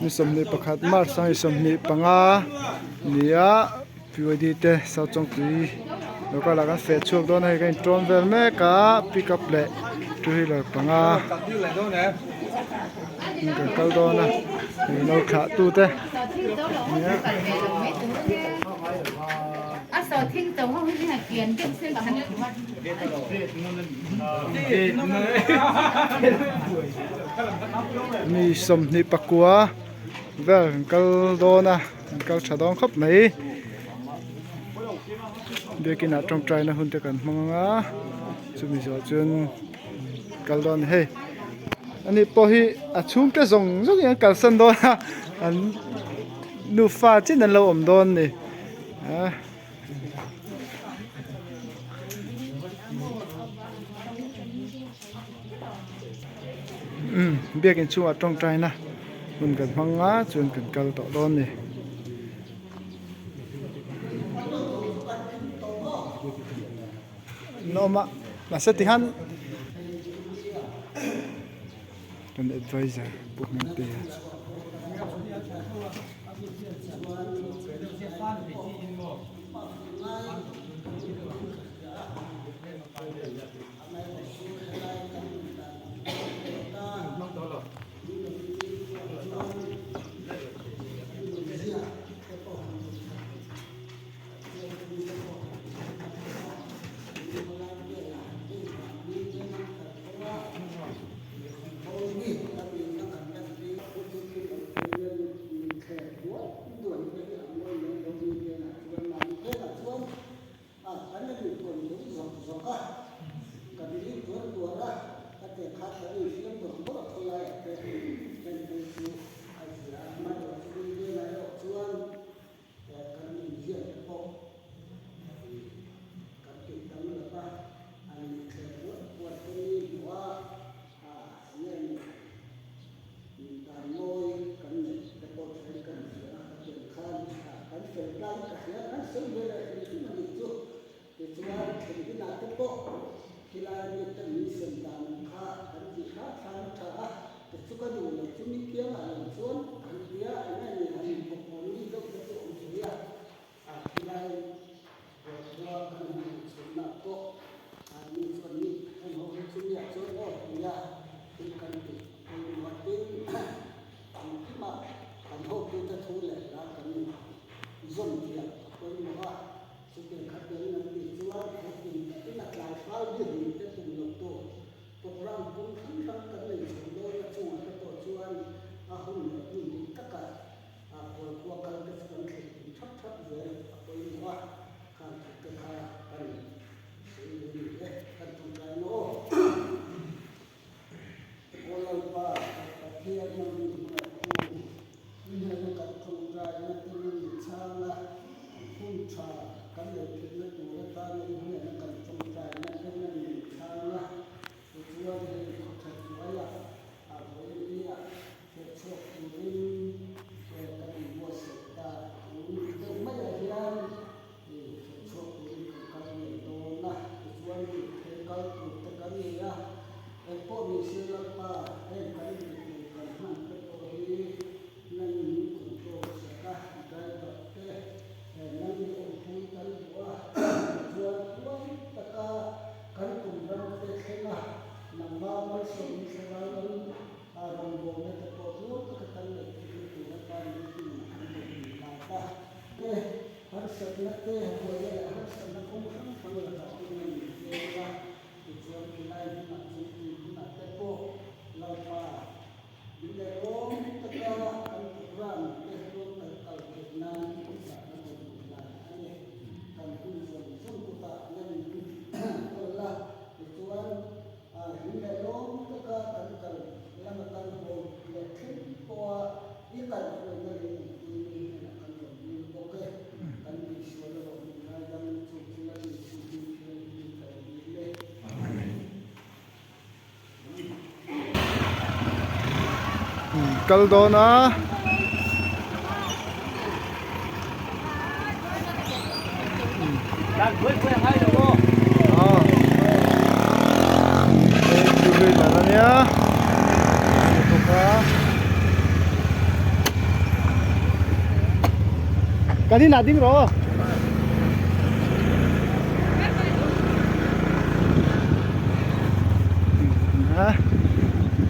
Ni 21 March sang 25 ni a PYD te South Chawngtui local ah kan feh chhuak dawn a hei kan intawn vel mek a pickup leh two wheeler panga in kan kal dawn a hei lo thlah tu te nia. Mi 24 vel kan kal dawn a an kal tha dawn khawp mai biakin ah tawngtai na hun te kan hmang ang a chumi zawh chuan kal dawn a ni hei ani pawh hi a chhungte zawng zawng in an kalsan dawn a an nufa chin an lo awm dawn a ni a. Umm biakin chungah tawngtaina hun kan hmang a chuan kan kal tawh dawn a ni. An awm a mahse tikhan kan adviser Pu Hmingtea. Kal dawn a. Hei two wheeler a nia. Kan inah ding rawh aw.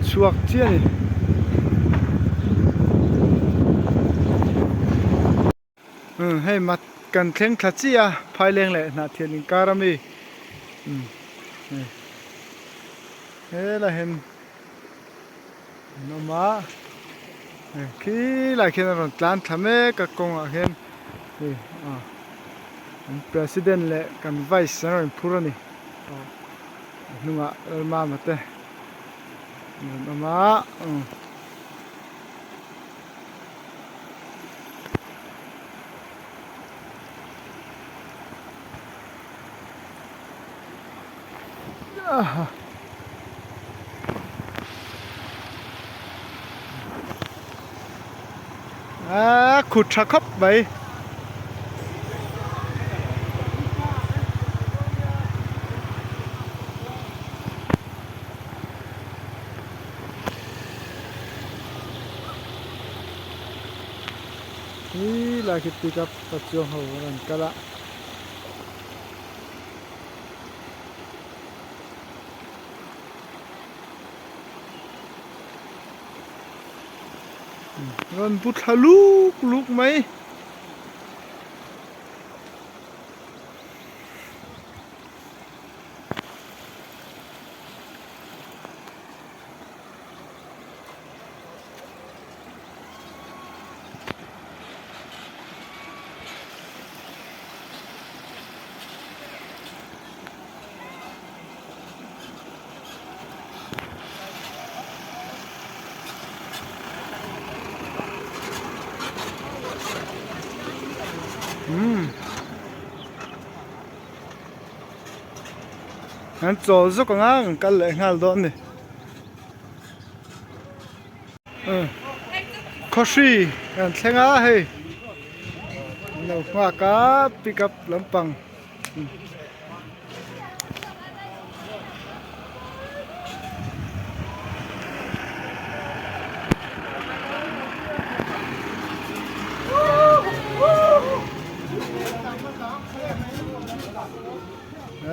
Chhuak chiah a ni. Hei mat kan thleng thla chiah a phaileng leh hnahthial inkar ami helai hian an awm a khilai khian a rawn tlan thla mek a kawngah khian hei ah an president leh kan vice an rawn phur a ni a hnungah Lalmama te an rawn awm a. Aaa khut tha khawp mai. Hi lai khi pick up a chuang ho an rawn kal a. Rawn bu thla luk luk mai. Umm an chawl zawk ang a an kal leh nghal dawn a ni. Khawhri kan thleng a hei an lo nghak a pick up lampang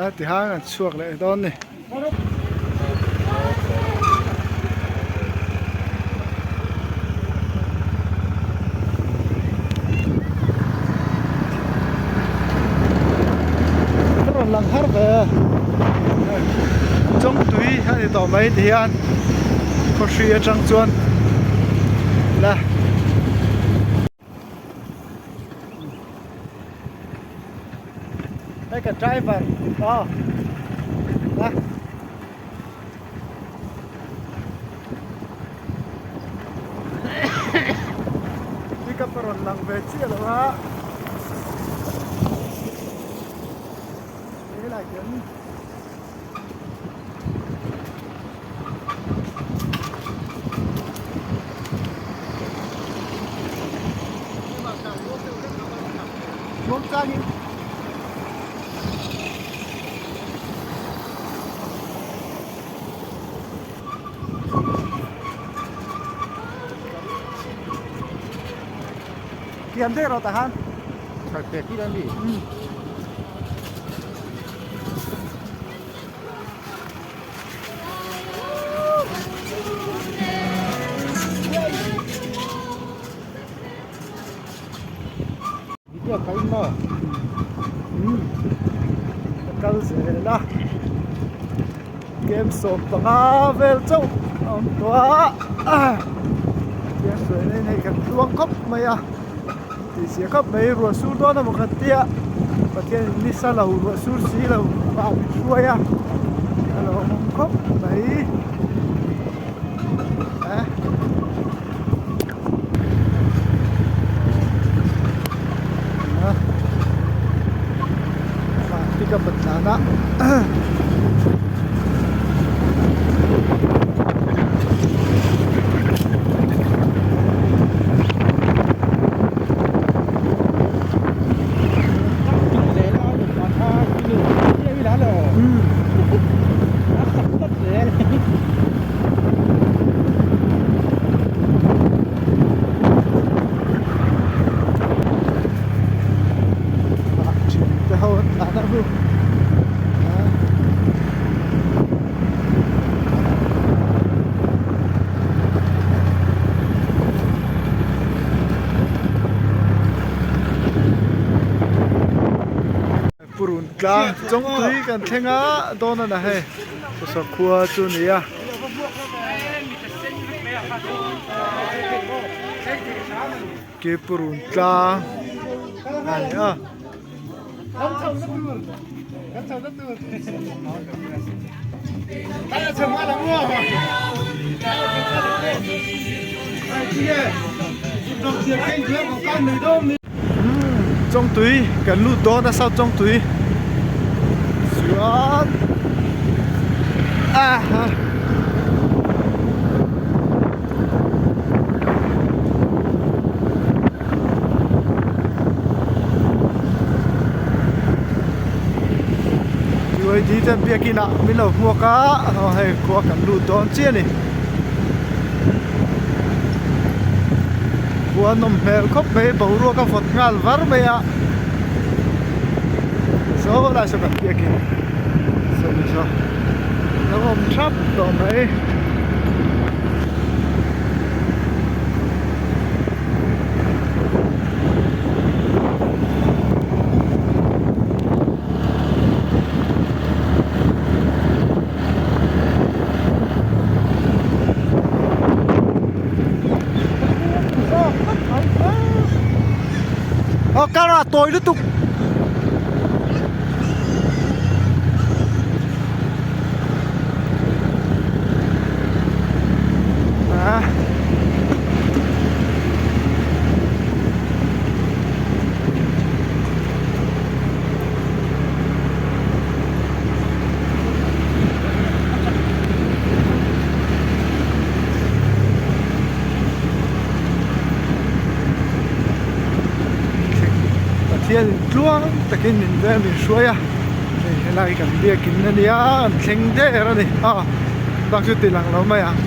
a ti hang an chhuak leh dawn a ni. Rawn lang har ve Chawngtui a ni tawh mai ti hian khawhri atang chuan la. Hei ka driver aw a pickup a rawn lang ve chiah lo a helai hian Kiam daih rawh tah khan. Kal zel a game 15 vel chauh a awm tawh a Pathian hruaina in hei kan tluang khawp mai a. Tih zia khawp mai ruah sur dawn emaw kan tia Pathian in nisa lo ruah sur si lo a min hruai a a lo awm khawp mai eh. Pick up a tlan a. Tlang Chawngtui kan thleng a dawn a na hei Sawsa khua chu a ni a. Kepurun tlang a ni a. Chawngtui kan lut dawn a South Chawngtui chuan ah. UID ten biakin ah min lo hmuak a aw hei khua kan lut dawn chiah a ni khua nawm hmel khawp mai boruak a vawt nghal var mai a saw lai saw kan biakin saw ni saw lo awm thap tawh mai. Aw car a tawi lutuk. Pathian in tluang takin min vel min hruai a hei helai kan biakin ania an thleng der ani a bak chu ti lang lo mai ang.